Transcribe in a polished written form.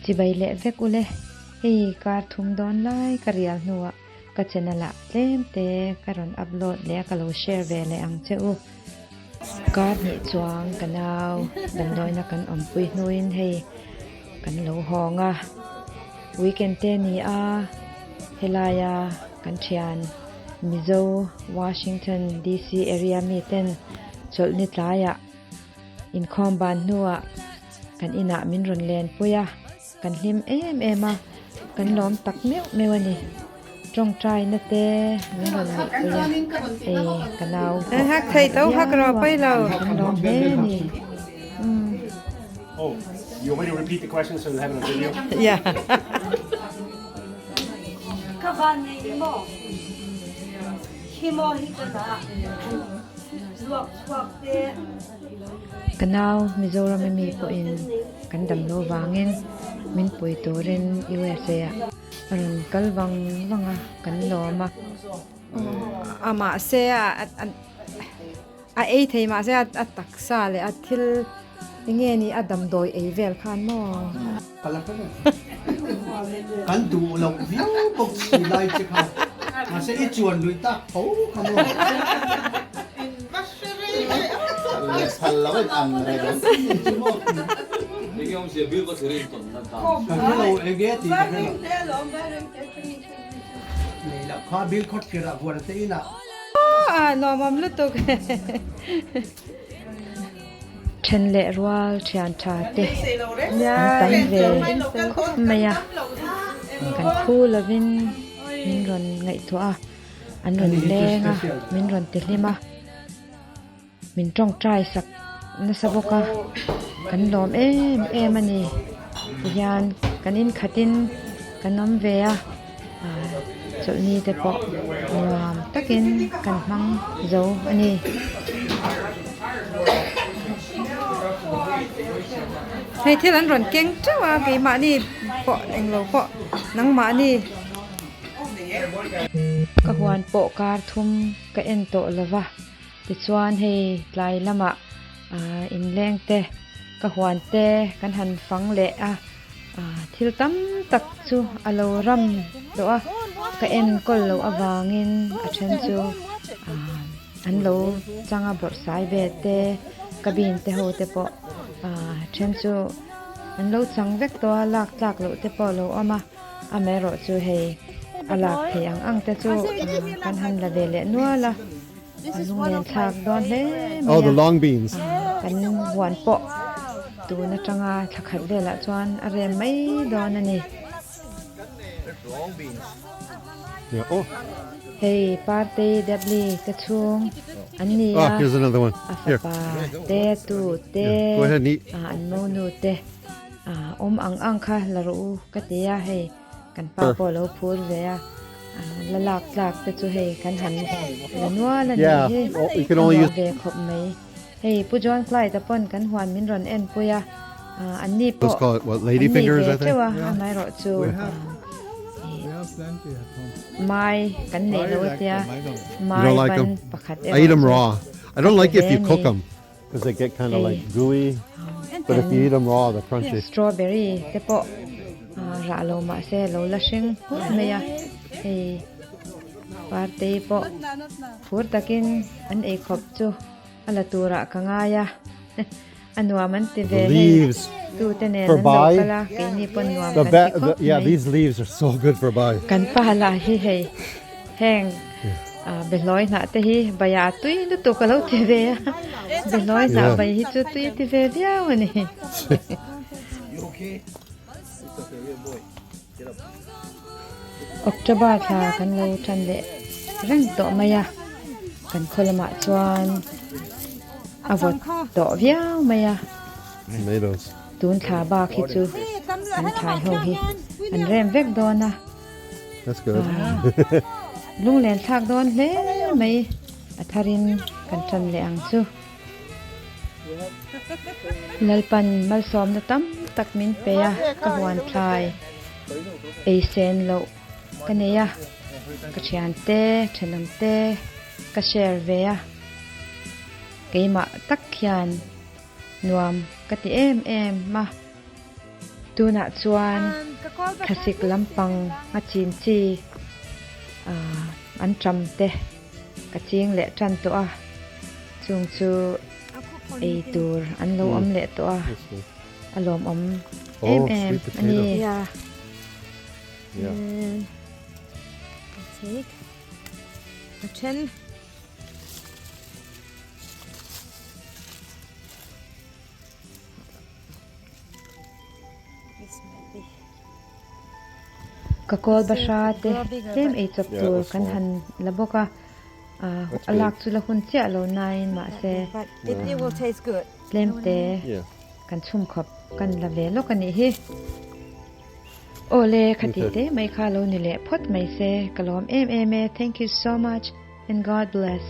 Chibai leh vek ule, hei kar thum dawn lai ka rial hnuah ka channel ah tlem te ka rawn upload leh a ka lo share ve leh ang che u. Kar hnih chuang ka nau damdawina kan awmpui hnuin hei kan lo hawng a, weekend te ni a helaia kan thian Mizo Washington DC area mi ten chawlhni tlaiah inkhawm ban hnuah kan inah min rawn lenpui a, kan hlim em em a, kan lawm tak meuh meuh a ni. Tawngtaina te min rawn neihpui a, hei ka nau pawh a hlim viau a, kan lawm hle a ni. Ka nau Mizoram ami pawhin kan damlo vangin min pui turin USA ah a rawn kal vang vang a, kan lawm a. A mahse a ei thei mahse a taksa leh a thil enge ni a damdawi ei vel khan maw. Kan duh loh viau bawk si lai che kha mahse i chuan lui tak tho kha maw. Phal lo in ang reng. Ka hre lo enge tih ka hre lo. Nei loh kha bil khawt tirah vuan te inah. A nuamawm lutuk. Then leh rual thian tha te an tam ve khawp mai a, kan phu lovin min rawn ngaihtuah a, an rawn leng a, min rawn ti hlim a. Min tawngtai sak nasa bawk a, kan lawm em em a ni. Tihian kan inkhatin kan awm ve a, chawlhni te pawh nuam takin kan hmang zo a ni. Hei thil an rawn keng teuh a, keimahni pawh englo pawh nangmahni. Ka huan pawh kar thum ka en tawh lova. Tichuan hei tlai lamah inleng te ka huan te kan han fang leh a, thil tam tak chu a lo ram tawh a, ka enkawl loh avangin a then chu an lo chang a bawrhsai ve te, cabin te ho te pawh a then chu an lo chang vek tawh a, lak tlak loh te pawh a lo awm a, amaherawhchu hei a lak theih ang ang te chu kan han la ve leh nual a. A lunglen thlak dawn hle mai a, kan huan pawh tun atanga thla khat velah chuan a rem mai dawn a ni. Hei Partei Debli te chhung an ni a, a fapa te tu te an monu te awm ang ang kha la rawh u ka ti a hei. Kan pa pawh a lo phur ve a, la lak tlak te chu hei kan han la nual a nih hi, a nuam ve khawp mai. Hei Pu John Clyde a pawn kan huan min rawn en pui a, an ni pawh an ni ve teuh a, amaherawh chu mai kan neih loh a tia, mai ban pakhat erawh chu a pe ve a ni. Hei kan strawberry te pawh rah lo mah se lo la hring nghut mai a, hei partei pawh phur takin an eikhawp chu a la turah ka ngai a, a nuam an ti ve hei tute nen an lo kal a keini pawn nuam kan ti khawp mai. Kan pa lah hi hei heng. Behlawi hnah te hi baia tui lutuk a lo ti ve a, behlawi hnah bai hi chu tui ti ve viau a ni. October thla kan lo tan leh reng tawh mai a, kan khaw lamah chuan a vawt tawh viau mai a. Tun thla bak hi chu kan thlai ho hi an rem vek dawn a. That's good. Lunglen thlak dawn hle mai a tharin kan tan leh ang chu. Lalpan malsawmna tam tak min pe a, ka huan thlai ei sen loh ka nei a, ka thian te, thenawm te ka share ve a, keimah tak hian nuam ka ti em em a. Tunah chuan thlasik lampang a chin chi an ṭam te ka ching leh ṭan tawh a, chung chu ei tur an lo awm leh tawh a, a lawmawm em em a ni. Ka kawl bahra te tlem ei chawp tur kan han la bawk a, a lak chu la hun chiah lo nain mahse tlem te kan chhum khawp kan la ve lawk a nih hi. Awle khati te mai kha lo ni leh phawt mai se ka lawm em em e, thank you so much and God bless.